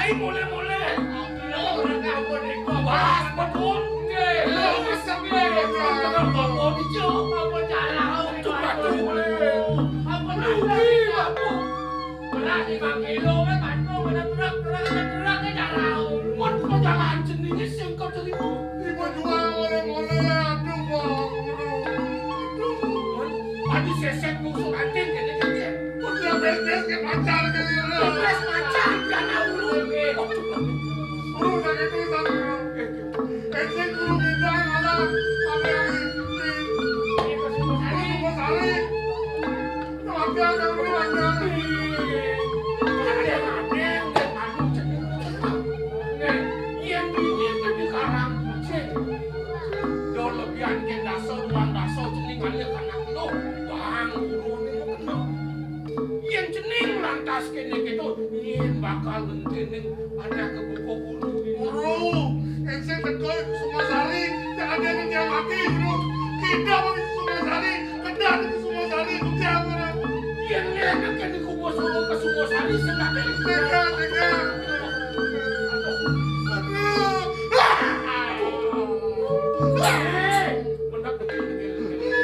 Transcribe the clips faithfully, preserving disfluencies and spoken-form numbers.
Mulai-mulai. Wah, betul. Nggih. Lho, mesem nggih. Tengah bapak iki. Apa jalan? Cuma mulai. Apa lagi, Bapak? Beras lima kilo, kan, Bapak? Beras truk, truk, truk, truk, kan, jalan. Mun pejalan jenenge sing kok terima. Ibu jual oleh-oleh, aduh, Bang. Aduh. Tadi sesek musuh anjing, kene, kene. Udah beres-beres ke pacar, kene. Beres pacar, gak tahu lu. Guru sakit pisan, Guru. Ecek Guru bintang ada, ada yang di, di, di Sumbersari. Latihan, Guru, latihan. Yen bini kan dikarang, sik. Do lebihan ke daso, ruang daso, cening kali kanak lu. Bang, Guru ni mau kena. Yen cening lantas kene keto, yen bakal ngenteni anak kebuka Guru. Guru, yen sing teko iku Sumbersari, nek ada ning dia mati, Guru. Kita mau Sumbersari, kedah di Sumbersari, kedah, Guru. Yen nek kene kubur sama ke Sumbersari, sing tak kene. Tega, tega. Aduh. Aduh. Eh, mendak degil, degil, degil.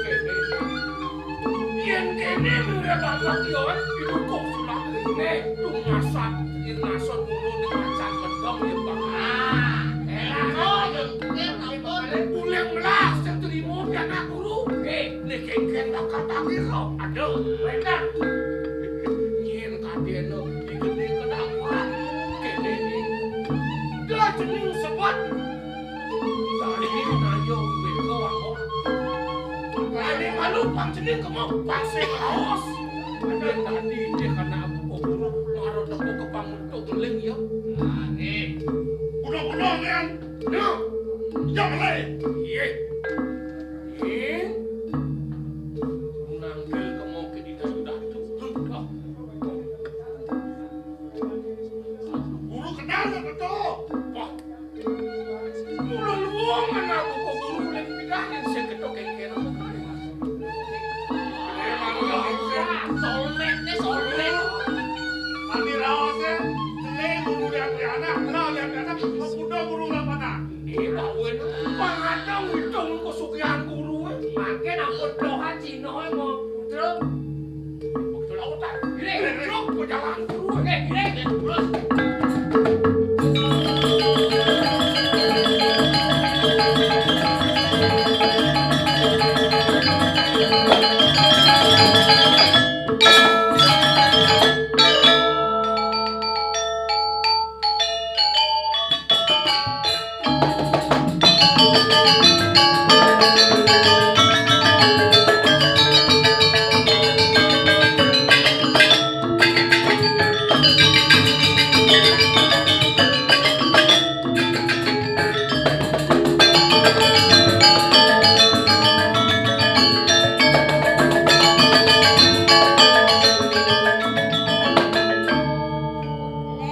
Kene. Yen kene mule bapak yo, didukung sulap kene, tumasak, dinason ngono ning macan medhong ya, Bang. Ah, enak, oh, ya, mungkin, ampun. Uleng melas sing trimo pianak Guru. Nggih, nek kengken bakal tagih kok. Aduh, wénten. Yen kadene digede kedampuran, kene iki. Dah jeneng sebut. Tadi nayo wiko wako. Tadi malu pang jeneng kemo pang sing raos. Ada tadi dia kana aku koburu maro teko ke pang untuk ngeling ya. Nah, nih. Udah-udah kan. Nah. Ya mulai. Iya. Nih. Nangkil kemo ke di datu-datu. Guru kenal nggak betul? Wah, mula luwung ana buku guru ning pidahin sing ketok kengkeren. Emang ya, soulmate ne, soulmate. Ati raos e, jele guru lihat anak, kenal lihat anak, pemuda guru nggak patah. Iya, Pak Win. Pangatang ngitung kesugihan guru e. Makin ampun dohan Cina e, mau putra. Betul, Pak Ustaz. Gini, gini, gini. Terus, jalan terus. Oke, gini, gini, terus.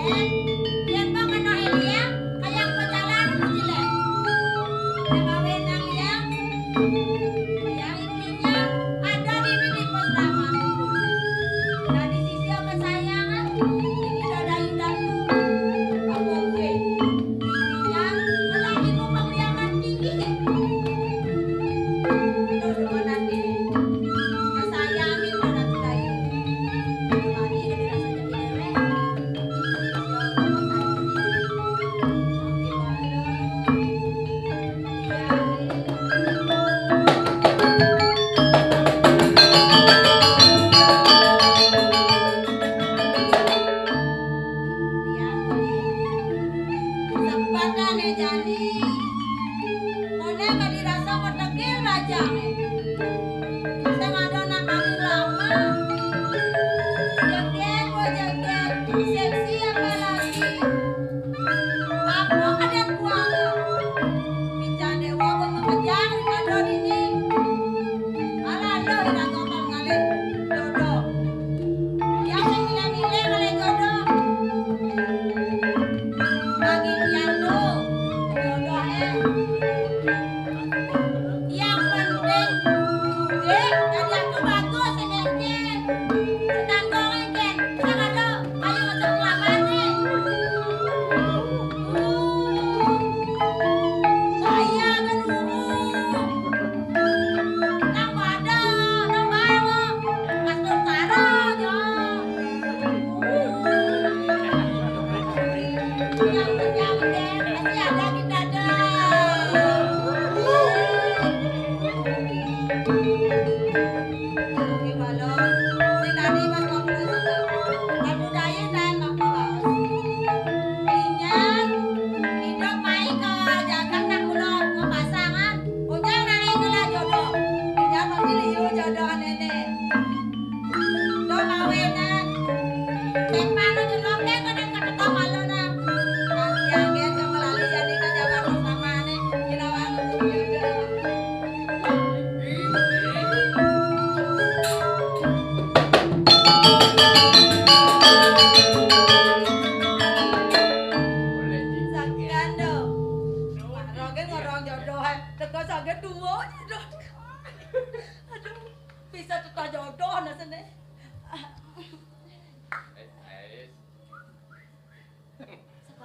Len, yen kok kena Elia, kayak pecalan kecil, Len. Len, Awin,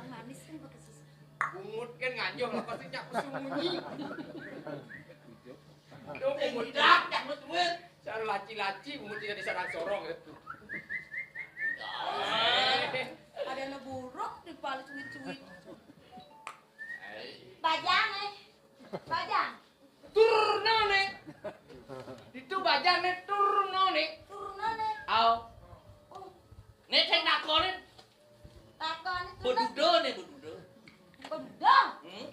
Manis kan pakai susu. Bungut kan nganjoh lah pasti nyak sembunyi. Dong bungut dak, nyak bungut. Cara laci-laci bungut tidak disadang sorong ya. Ada nu buruk di palu cuit-cuit. Bajang, eh. Bajang. Turno ne. Itu bajang ne turno ne. Turno ne. Au. Oh. Ne sing takone. Takone turno. Bedudo ne bedudo. Bedudo. Hmm?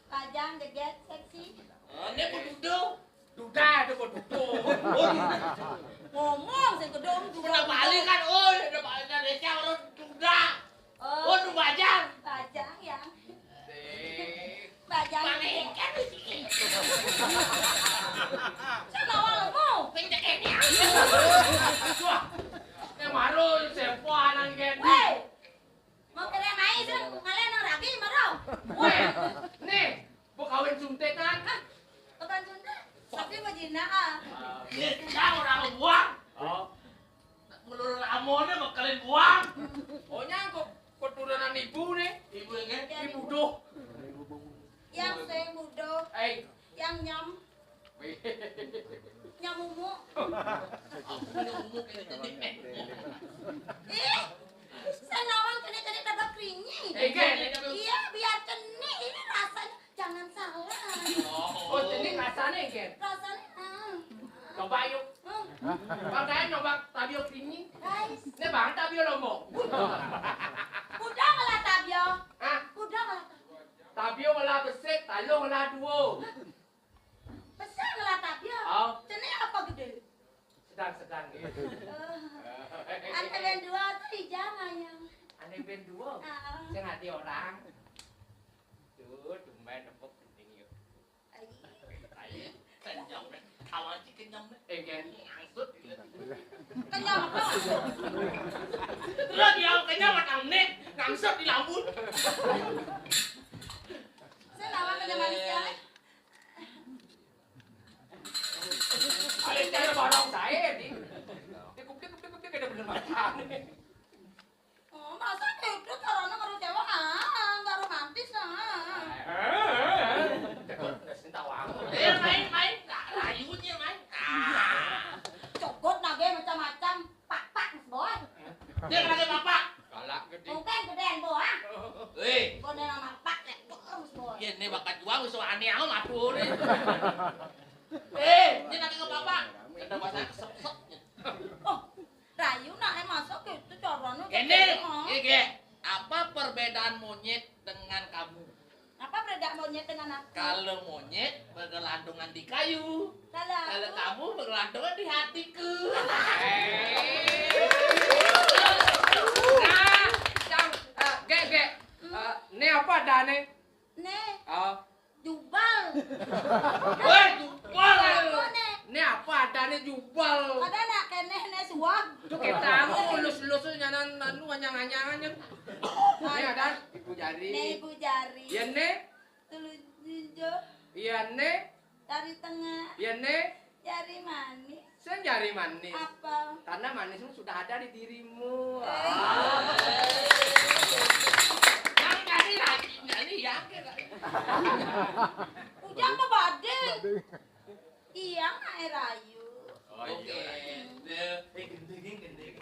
Bajang jeget seksi. Oh, ne bedudo. Duda ada bedudo. Oh, duda. Ngomong sing kedong duda. Pernah balik kan, oh, ada balik kan, ya, orang duda. Oh, nu bajang. Bajang, Yang. Sing. Bajang. Mana ikan di sini? Sana awalmu. Sing cekek ya. Wah, yang baru sempo anak gen. Weh, mau kena main, sing ngalen nang ragi, maro. Weh, nih, mau kawin suntikan. Hah? Bukan suntik. Tapi mau jina, ah. Ya, orang buang. Oh. Menurut Amone bakal buang. Oh, nyangkut keturunan ibu nih. Ibu yang kan? Ibu doh. Yang saya budoh. Eh. Yang nyam. Nyam umu. Aku punya umu kayak tadi. Ih, saya nawang kena-kena tabak keringi. Eh, kan? Iya, biar kena. Ini rasanya jangan salah. Oh, jadi rasanya, Gen? Rasanya, hmm. Coba yuk. Hmm. Bang Daeng nyoba tabio keringi. Guys. Ini Bang tabio lombok. Udah ngelah tabio. Hah? Udah ngelah tabio. Tabio ngelah besik, taluh ngelah duo. Besar ngelah tabio. Oh. Cenik apa gede? Sedang-sedang gitu. Eh, ane ben dua tuh ijang ayang. Ane ben dua? Heeh. Sing ati orang. Tuh, tumben nepuk penting yuk. Ai. Ai, kenyang, men. Kawan sih kenyang, men. Eh, kan? Ngangsut gitu. Kenyang apa? Terus dia kenyang makan nih, ngangsut di lambung. Saya lawan kenyang manusia, eh. Ada cara barang saya, di. Dia kuping, kuping, kuping, ada bener makan. Oh, masa gitu caranya ngaruh cewek, ah, nggak romantis, ah. Eh, eh, eh. Cekot, nggak sih tahu aku. Eh, main, main. Nah, rayunya, main. Ah. Cokot nage macam-macam. Pak, pak, Mas Boy. Dia kena dia apa? Galak gede. Mungkin gedean, Bo, ah. Weh. Bo, dia nama pak, ya. Terus, Boy. Iya, ini bakat juang, so aneh amat, Bo, nih. Eh, ini nanti ke bapak. Kena bahasa kesep-kesep. Oh, rayu nak, eh, masuk gitu, caranya. Ini, gitu, oh. Ini, Ge. Apa perbedaan monyet dengan kamu? Apa beda monyet dengan aku? Kalau monyet bergelantungan di kayu. Kalau aku? Kalau kamu bergelantungan di hatiku. Nah, Cang, eh, Ge, Ge. Hmm. Eh, ini apa ada nih? Nih. Oh. Jubal. Woi, jubal. Apa nih? Ini apa ada nih jubal? Ada nak keneh nih suap. Tuh kita aku lulus-lulus nyanan anu anyang-anyangan kan. Ini ada ibu jari. Nih ibu jari. Ya nih. Tulu ninjo. Iya nih. Jari tengah. Iya nih. Jari manis. Saya jari manis. Apa? Karena manismu sudah ada di dirimu. Eh. Yang jari lagi, jari yang kira. Ujang apa badai? Iya, nggak rayu. Oh, iya. Oke. Eh, gendeng, gendeng.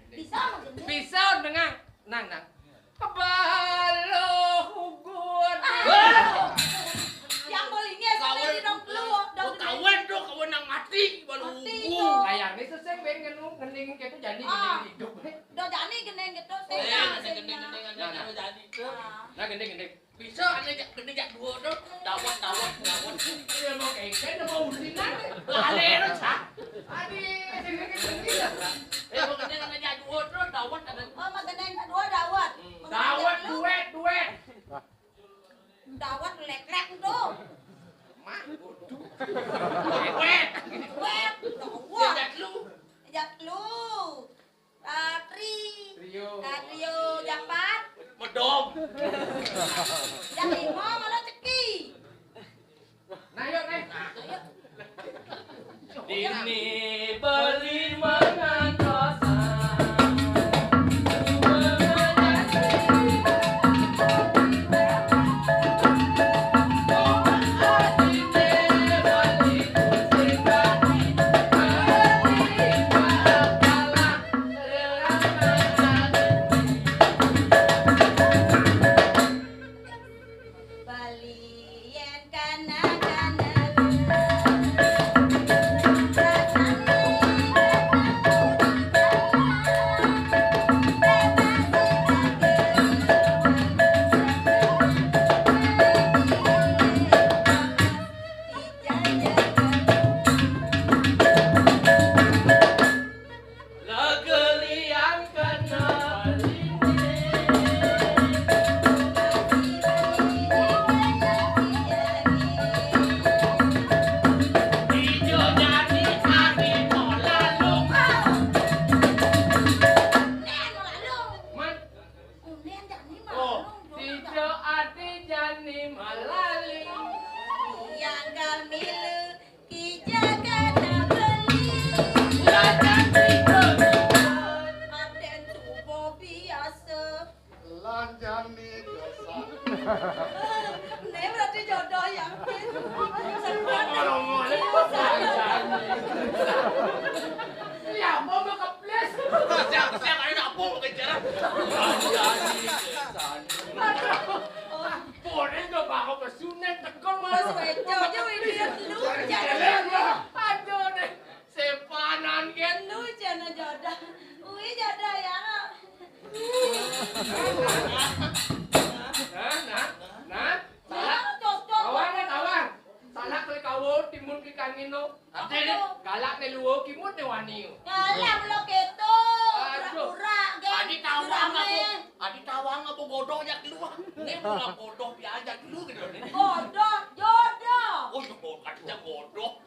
Bisa, gendeng. Bisa, dengan. Nang, nang. Kebalo hugut. Ah. Yang bolingnya sampai di dong lu, dong. Oh, kawan tuh, kawan yang mati, baru mati hugut. Layarnya seseng, ben, ngenu, ngening gitu, jadi, ah, ngening hidup. Do jadi ngening gitu, sih. Oh, iya, nah, ngening, ngening, ngening, nah, nah, ngening, jadi. Ah. Nah, ngening, ngening. Bisa ane jak, kene jak dua tuh. Dawet, dawet, dawet. Iya, mau kengken, mau usinan. Lale terus, ah. Adi, sini, sini, sini. Eh, mau kene ane jak dua tuh, dawet, ada. Oh, mau kene jak dua, dawet. Hmm. Dawet, duet, duet. Dawet, lek-lek tuh. Mah, bodoh. Duet. Duet, dawet. Dia jak lu. Jak lu. Patri. Trio. Patrio, Japan. Medom. Yang lima malah ceki. Nah, yuk, nih. Nah, yuk. Dini beli mengantosan. Lanjani kesan. Ini berarti jodoh ya. Ngomong-ngomong, lanjani kesan. Ya, mau mau keples. Siap-siap ayo nak mau kejar. Lanjani kesan. Boleh nggak bawa pesunan tekong mau? Wes wejo aja ini lu. Aduh deh. Sepanan kan? Lu jana jodoh. Ui jodoh ya. Nah, nah, nah. Salah. Tawar, tawar. Salah kali kau timun ke kangin no. Apa tuh? Galak ne luo kimut ne wani. Galak lo keto. Aduh. Pura-pura, geng. Adi tawang apa? Adi tawang apa bodoh jak keluar. Ini bukan bodoh dia aja dulu gitu nih. Bodoh, jodoh. Oh, ya bodoh, aja bodoh.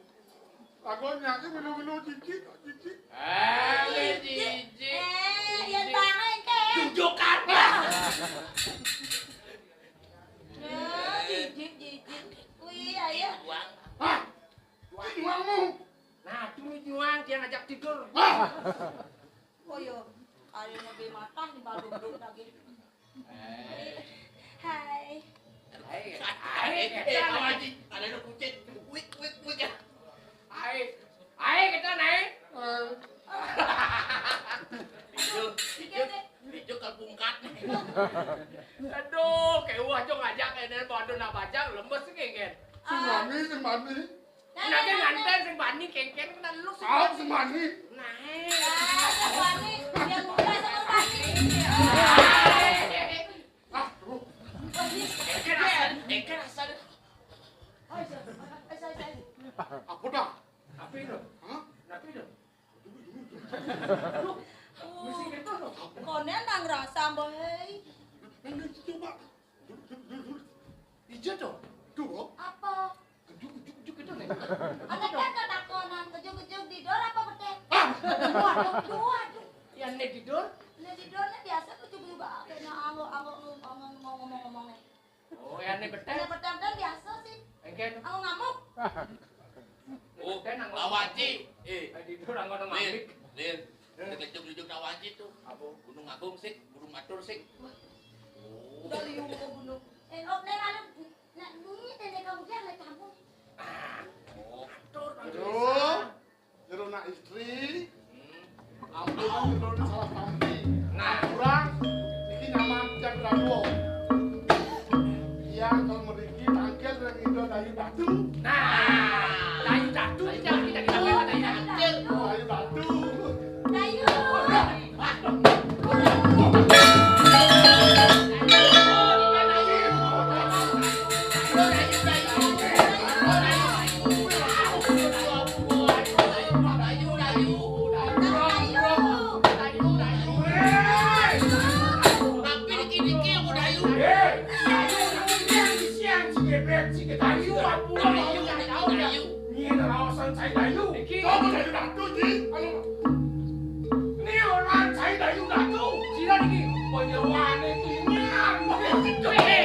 Lagunya aja melu-melu jijik, jijik. Eh, jijik. Eh, yang tangan ke. Jujukan. Ya, jijik, jijik. Wih, ayo. Hah? Juangmu. Nah, dulu juang dia ngajak tidur. Hah? Oh iya, ayo lebih matang di balung lagi. Hai. Hai. Hai, hai, hai, ada lu kucing. Wik, wik, wik. Hai. Hai, kita naik. Itu, itu, itu kepungkat. Aduh, kayak wah, cok ngajak kayak dari Bandung nak baca, lemes sih kayak. Sing wani, sing wani. Nah, dia nganten sing bani kengken kena lu sih. Ah, sing bani. Nah. Nah, sing bani. Dia mulai sama bani. Ah, tuh. Kengken asal, kengken asal. Ayo, ayo, ayo, ayo. Apa dah? Apa itu? Hah? Apa itu? Aduh, mesti gitu loh. Konen nang rasa, Mbak, hei. Nah, nah, coba. Ijo to? Duh. Apa? Kejuk, kejuk, kejuk gitu nih. Ada kan ketakonan kejuk-kejuk di dor apa betek? Ah! Dua, dua, dua. Ya, nek di dor? Nek di dor nih biasa kejuk juga. Kayaknya anggo, anggo ngomong, ngomong, ngomong, ngomong nih. Oh, ya, nek betek? Nek betek kan biasa sih. Engken. Anggo ngamuk. Oh, kan anggo Lawaji. Eh. Eh, di dor anggo ngamuk. Lin, Lin. Kejuk-kejuk Lawaji tuh. Apa? Gunung Agung sih, Gunung Batur sih. Udah liung ke gunung. Eh, oh, nek anu, nek bunyi teh nek kamu dia nek kamu. Ah, oh, atur, Bang. Aduh, jero nak istri. Hmm. Ampun, jero nak salah tampi. Nah. Kurang, iki nyaman jam dua. Iya, kalau meriki tangkil dan Indo Dayu Datu. Nah, Dayu Datu, kita, kita, kita, kita, Dayu Datu. Dayu Datu. Dayu. Tapi dikit-dikit aku Dayu. Dayu, Dayu, Dayu, Dayu, Dayu, Dayu, Dayu. Ini adalah alasan saya Dayu. Iki. Kamu Dayu Datu, Ji. Anu. Ini orang saya Dayu Datu. Sira niki. Panyawane itu ini.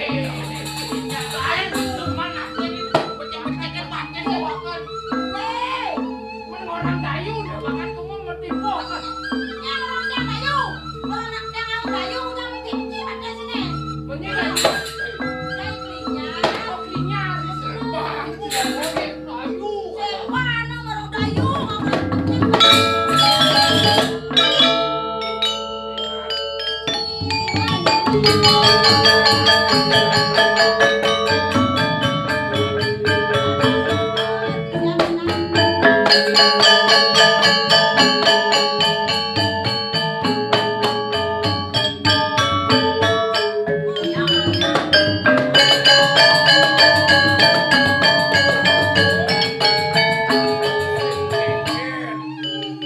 Lain cuma aku ini pecah-pecahkan pakai sewakan. Weh, men orang Dayu dia makan kamu mati kok. Ini orang Dayu. Orang Dayu udah mati kecil ada sini. Menye Dayu. Dayu klinya. Oh, klinya. Bang, tidak boleh. Dayu. Sewa anak orang Dayu.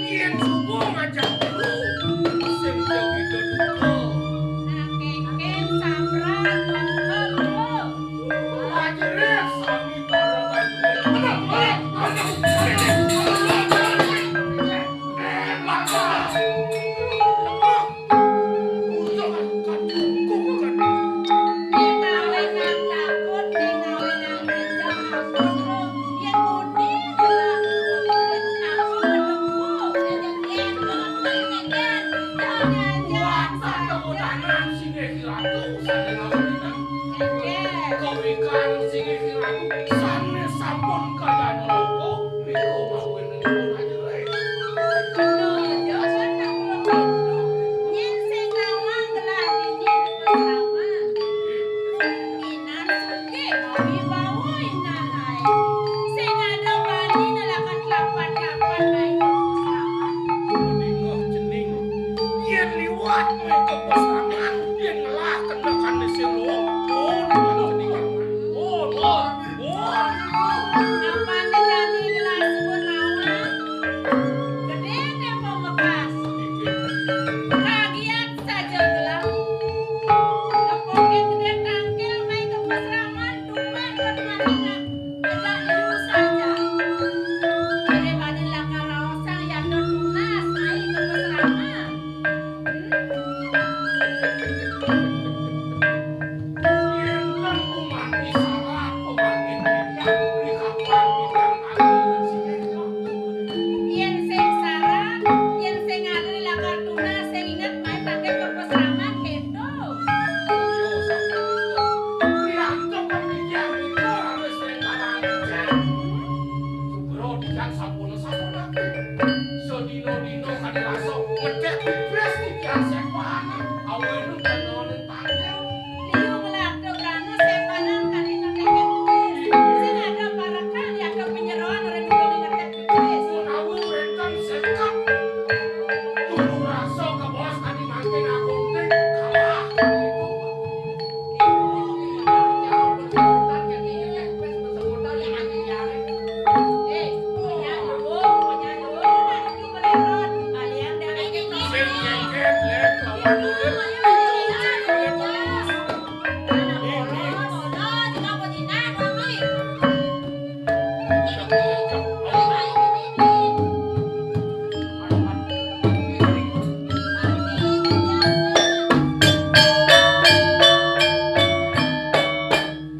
Yen subuh ngajak telu, sing jawi duka. Nah, kengken samran mangkel telu. Akhire sami para kanjeng. Singgih Ratu sané ngawinang. Kawikan singgih Ratu sané sampun kadang loko, nika ngawinang aja. Bener, ya, bener, bener. Nyén sing nawang gelah dini bersama. Inan sugih mawibawa inan ae. Sing ada bali nelakan telapan-telapan ae bersama. Mendingah cening. Yén liwat mereka pasangan, yén ngelah kena kandhe sing luwung, pun, pun, pun, pun. Napane jani gelah suwun mawon? Gedene pamekas. Kagiat saja gelah. Nepukin gedhe tangkil mai ke pasraman, tumben bermatingan. Gelah liu saja. Daripada lakar raosang yadon tunas mai ke pasraman. Yén sing sarat, yén sing ngadri lakar tunas, sing inget main tangkil ke pasraman, kéto. Sugra titiang sampun sampun ati. Sadina-dina kadi rasa ngedek pipis titiang sepahanan. Awenu kananing tangkil. Liu ngelakda brana sepahanan kadi ngedek pipis. Sing ada parekan, ya ada penyeroan, ora nulungi ngedek pipis. Menawi wénten seket, turu rasa kebos kadi mangkin akunting kalah.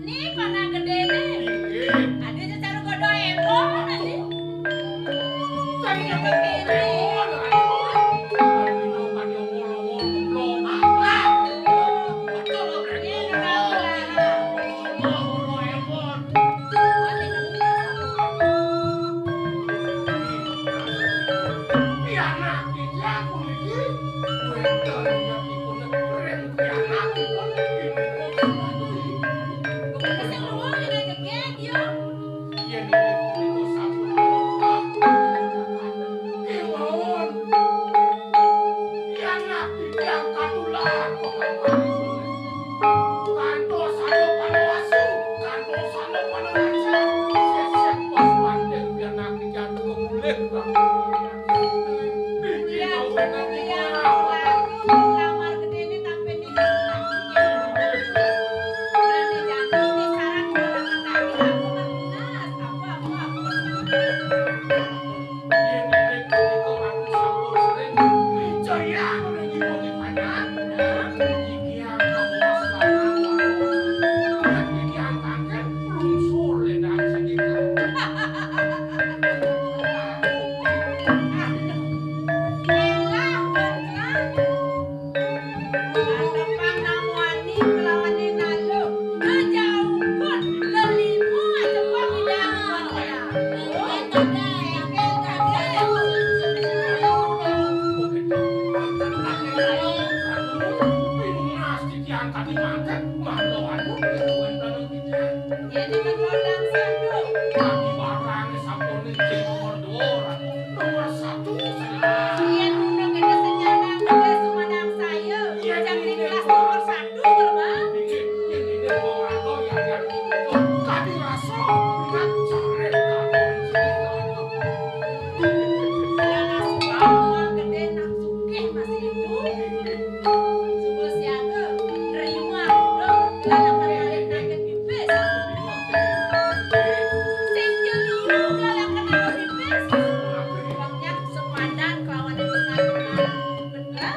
Ni panah gedene. Inggih. Adi secara godo embong adi. Tadi nyebut embong, adi. Adi nyebut embong, embong, embong. Betul, embong. Ini embong, embong, embong. Pianak iki aku iki. Wénten niatipun rem pianakipun. Sing luwung dene jegég, ya. Yén inggih punika sampun wénten. Kémawon. Pianak titiang katular pangapun. Kantosana panawasu, kantosana panawasu. Sesek pas pantil pianak titiang kemulih. Niki mawon. Lamar gedene tapi Atepang namuani kelawan Nina Luh. Ngejauhkan lelima atepang Ida Tuhan Ida. Oh, tadai, tadai. Pinungas titiang tadi mangkat, mano anu pinungan tanah titiang. Jadi menodang satu. Kami barang sampun licin nomor dua. Nomor satu salah. Yen ngono kene sing nyanang tugas sumandang saya. Yen jang ning kelas nomor satu, Bang. Yen ini wong aku yang yang itu tadi rasa ingat jare kamu. Yang asuh wong gede nak sugih masih itu. Suba siaga, nerima udah, galak kali naik pipis. Sing jeliu galak kena pipis. Banyak sepadan kelawan dengan bener.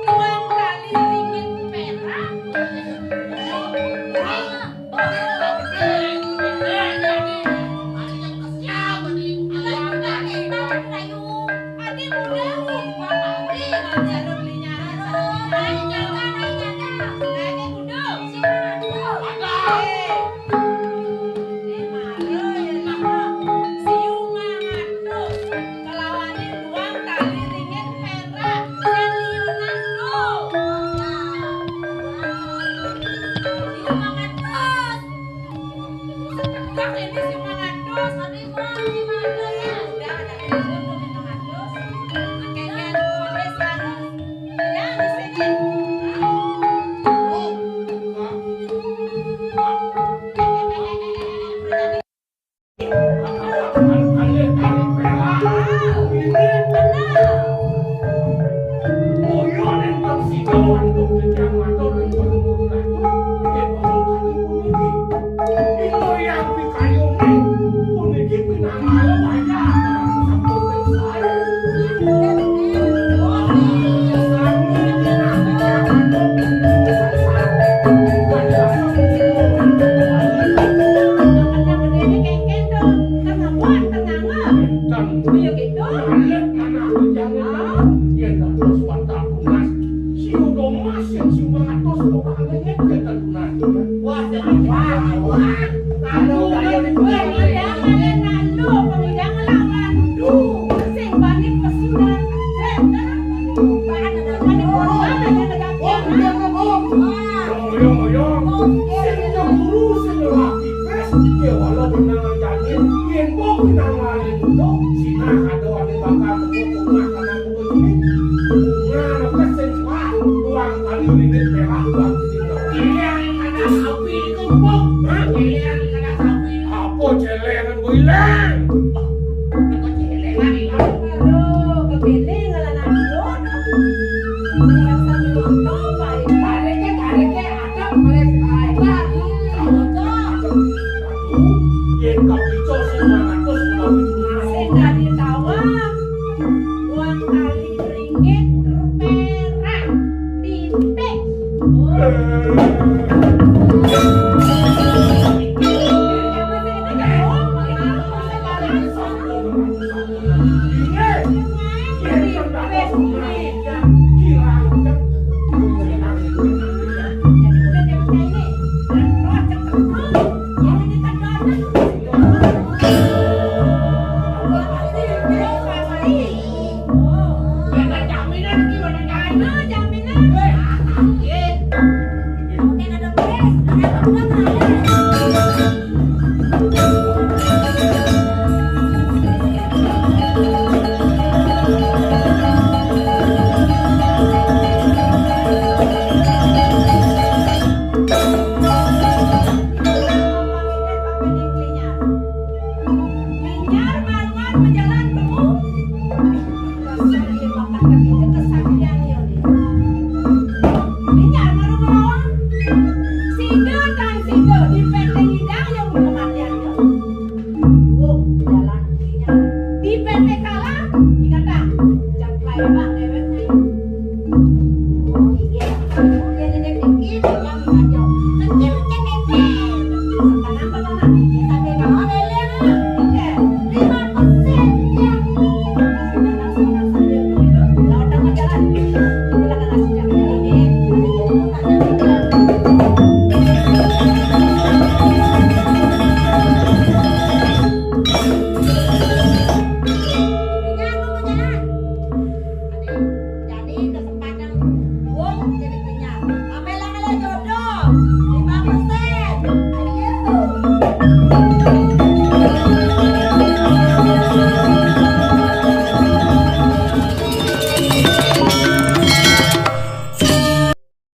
Dua kali ringgit perak. Adi muda, Pak Adi, jalur beli nyaran. Masih cuma atus orang lagi yang kita tunai. Wah, jangan wah, wah. Kalau kalian itu yang ada, kalian lalu, pengidangan lawan. Duh, sing balik pesunan. Sing, sing. Bahan ada, ada korban, ada negara. Oh, iya, Bang. Wah. Yang, yang, yang. Sing yang guru, sing lagi. Terus, ya, walau benang janin, yang mau benang lain itu, Cina ada, ada bakal temu bunga karena bunga ini. Bunga, apa, sing, wah, uang kali ringgit merah, uang kecil. Ini yang ada sapi itu, Bang. Hah? Ini yang ada sapi. Apa celengan, Bu Ilang? Apa celengan, Ilang? Aduh, kepilih kalau anak bodoh. Orang sambil nonton, Pak. Tariknya, tariknya, ada, boleh, ah, itu, ah, hmm, cocok. Yen kapica sembilan ratus menawi tunai. Sing dadi tawang, uang kali ringgit, perak, titik.